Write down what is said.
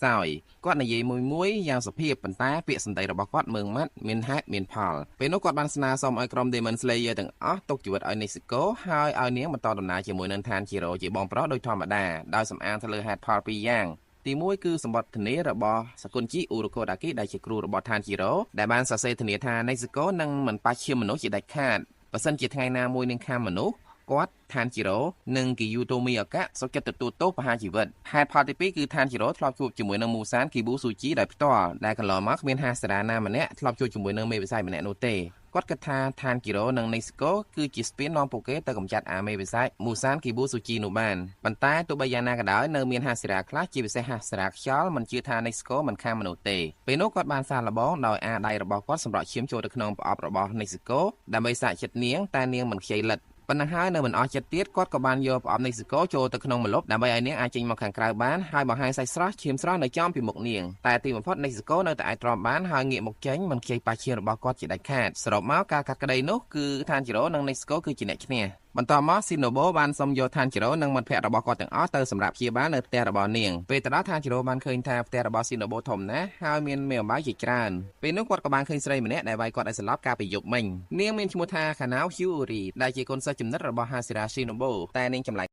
សោយគាត់និយាយមួយមួយយ៉ាងសុភាពប៉ុន្តែពាក្យសម្ដីរបស់គាត់ម៉ឺងម៉ាត់មានហេតុមានផលពេលនោះគាត់បានស្នើសុំឲ្យក្រុម Demon Slayer ទាំងអស់ទុកជីវិតឲ្យ Nezuko ហើយឲ្យនាងបន្តដំណើរជាមួយនឹងឋានជីរ៉ូជាបងប្រុសដោយធម្មតាដោយសំអាងទៅលើហេតុផលពីរយ៉ាងទី1គឺសម្បត្តិធានារបស់សគុណជីអ៊ូរ៉ូកូដាគីដែលជាគ្រូរបស់ឋានជីរ៉ូដែលបានសរសេរធានាថា Nezuko នឹងមិនប៉ះឈាមមនុស្សជាដាច់ខាតបើសិនជាថ្ងៃណាមួយនឹងខាំមនុស្សគាត់ឋានជីរ៉ូនិងគីយូតូមីអូកាសុខចិត្តទទួលទោសប្រហារជីវិតហេតុផលទី2គឺឋានជីរ៉ូធ្លាប់ជួបជាមួយនឹងមូសានគីប៊ូស៊ូជីដោយផ្ទាល់ដែលកន្លងមកគ្មានហាសារ៉ាណាម្នាក់ធ្លាប់ជួបជាមួយនឹងមេវិស័យម្នាក់នោះទេគាត់គិតថាឋានជីរ៉ូនិងនេស្កូគឺជាស្ពាននាំពួកគេទៅកម្ចាត់អាមេវិស័យមូសានគីប៊ូស៊ូជីនោះបានប៉ុន្តែទោះបីយ៉ាងណាក៏ដោយនៅមានហាសារ៉ាខ្លះជាពិសេសហាសារ៉ាខ្យល់មិនជឿថានេស្កូមិនខាំមនុស្សទេពេលនោះគាត់បានសារលបងដោយអាដៃរបស់គាត់សម្រក់ឈាមចូលទៅក្នុងប្រអប់របស់នេស្កូដើម្បីសាកចិត្តនាងតែនាងមិនខ្ចីលិតប៉ុណ្ណឹងហើយនៅមិនអស់ចិត្តទៀតគាត់ក៏បានយកប្រអប់នេស្កូចូលទៅក្នុងម្លប់ដើម្បីឲ្យនាងអាចចេញមកខាងក្រៅបានហើយបង្ហាញសាច់ស្រស់ឈាមស្រស់នៅចំពីមុខនាងតែទីបំផុតនេស្កូនៅតែអាចទ្រាំបានហើយងាកមកចេញមិនខ្ចីប៉ះឈាមរបស់គាត់ជាដាច់ខាតសរុបមកការកាត់ក្តីនោះគឺឋានជីរ៉ូនិងនេស្កូគឺជាអ្នកឈ្នះបន្តមកស៊ីណូបូបានសុំយកឋានជីរ៉ូនិងមិត្តភ័ក្តិរបស់គាត់ទាំងអស់ទៅសម្រាប់ព្យាបាលនៅផ្ទះរបស់នាងពេលទៅដល់ឋានជីរ៉ូបានឃើញថាផ្ទះរបស់ស៊ីណូបូធំណាស់ហើយមានមេអំបៅជាច្រើនពេលនោះគាត់ក៏បានឃើញស្រីម្នាក់ដែលវាយគាត់ឲ្យស្លាប់កាលពីយប់មិញនាងមានឈ្មោះថាខាណៅហ៊ូរីដែលជាកូនសិស្សចំណិតរបស់ហាស៊ីរ៉ាស៊ីណូបូតែនាងចម្លែក